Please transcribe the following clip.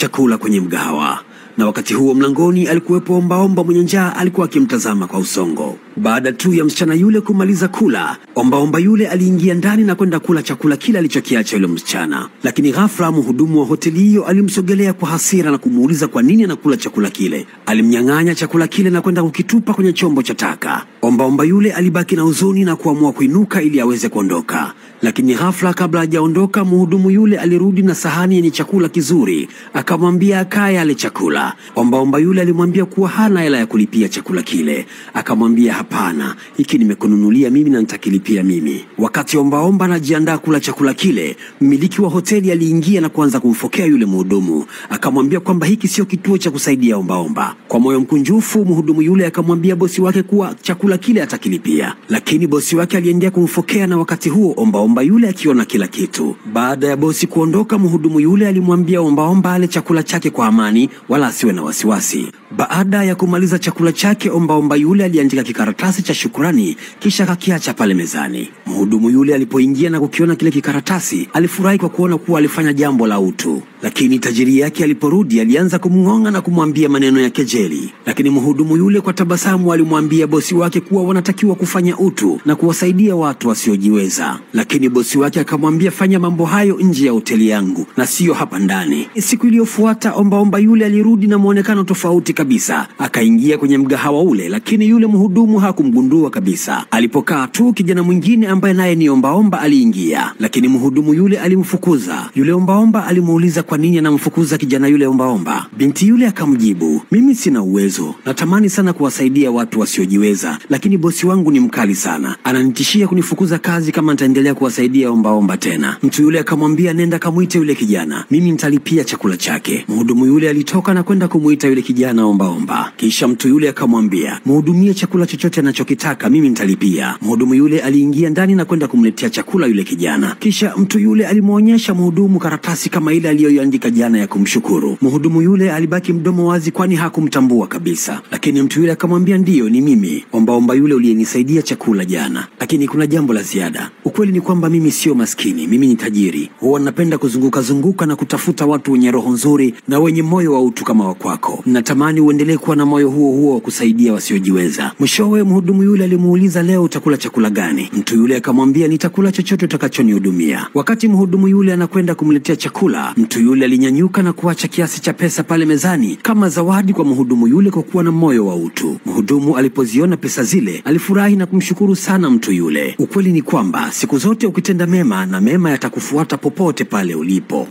Chakula kwenye mgahawa. Na wakati huo mlangoni alikuwepo ombaomba mwenye njaa, alikuwa akimtazama kwa usongo. Baada tu ya msichana yule kumaliza kula, ombaomba yule aliingia ndani na kwenda kula chakula kile alichokiacha yule msichana. Lakini ghafla mhudumu wa hoteli hiyo alimsogelea kwa hasira na kumuuliza kwa nini anakula chakula kile. Alimnyang'anya chakula kile na kwenda kukitupa kwenye chombo cha taka. Ombaomba yule alibaki na huzuni na kuamua kuinuka ili aweze kuondoka. Lakini ghafla kabla hajaondoka, mhudumu yule alirudi na sahani yenye chakula kizuri, akamwambia akae ale chakula. Ombaomba yule alimwambia kuwa hana hela ya kulipia chakula kile. Akamwambia hapana, hiki nimekununulia mimi na nitakilipia mimi. Wakati ombaomba anajiandaa kula chakula kile, mmiliki wa hoteli aliingia na kuanza kumfokea yule mhudumu. Akamwambia kwamba hiki sio kituo cha kusaidia ombaomba. Kwa moyo mkunjufu, mhudumu yule akamwambia bosi wake kuwa chakula kile atakilipia. Lakini bosi wake aliendelea kumfokea, na wakati huo ombaomba yule akiona kila kitu. Baada ya bosi kuondoka, mhudumu yule alimwambia ombaomba ale chakula chake kwa amani, wala asiwe na wasiwasi. Baada ya kumaliza chakula chake, ombaomba yule aliandika kikaratasi cha shukrani kisha akakiacha pale mezani. Mhudumu yule alipoingia na kukiona kile kikaratasi, alifurahi kwa kuona kuwa alifanya jambo la utu. Lakini tajiri yake aliporudi alianza kumngonga na kumwambia maneno ya kejeli. Lakini mhudumu yule kwa tabasamu alimwambia bosi wake kuwa wanatakiwa kufanya utu na kuwasaidia watu wasiojiweza. Lakini bosi wake akamwambia, fanya mambo hayo nje ya hoteli yangu na sio hapa ndani. Siku iliyofuata ombaomba yule alirudi na muonekano tofauti kabisa. Akaingia kwenye mgahawa ule, lakini yule mhudumu hakumgundua kabisa. Alipokaa tu, kijana mwingine ambaye naye ni ombaomba aliingia, lakini mhudumu yule alimfukuza. Yule ombaomba alimuuliza kwa nini anamfukuza kijana yule ombaomba. Binti yule akamjibu, mimi sina uwezo, natamani sana kuwasaidia watu wasiojiweza, lakini bosi wangu ni mkali sana, ananitishia kunifukuza kazi kama nitaendelea kuwasaidia ombaomba tena. Mtu yule akamwambia, nenda kamuite yule kijana, mimi nitalipia chakula chake. Mhudumu yule alitoka na kwenda kumuita yule kijana ombaomba. Kisha mtu yule akamwambia, mhudumie chakula chochote anachokitaka, mimi nitalipia. Mhudumu yule aliingia ndani na kwenda kumletea chakula yule kijana. Kisha mtu yule alimuonyesha mhudumu karatasi kama ile aliyoiandika jana ya kumshukuru. Mhudumu yule alibaki mdomo wazi, kwani hakumtambua kabisa. Lakini mtu yule akamwambia, ndiyo, ni mimi ombaomba yule uliyenisaidia chakula jana, lakini kuna jambo la ziada. Ukweli ni kwamba mimi sio maskini, mimi ni tajiri. Huwa napenda kuzunguka zunguka na kutafuta watu wenye roho nzuri na wenye moyo wa utu kama wa kwako. Natamani uendelee kuwa na moyo huo huo wa kusaidia wasiojiweza. Mwishowe mhudumu yule alimuuliza, leo utakula chakula gani? Mtu yule akamwambia, nitakula chochote utakachonihudumia. Wakati mhudumu yule anakwenda kumletea chakula, mtu yule alinyanyuka na kuacha kiasi cha pesa pale mezani kama zawadi kwa mhudumu yule kwa kuwa na moyo wa utu. Mhudumu alipoziona pesa zile alifurahi na kumshukuru sana mtu yule. Ukweli ni kwamba siku zote ukitenda mema, na mema yatakufuata popote pale ulipo.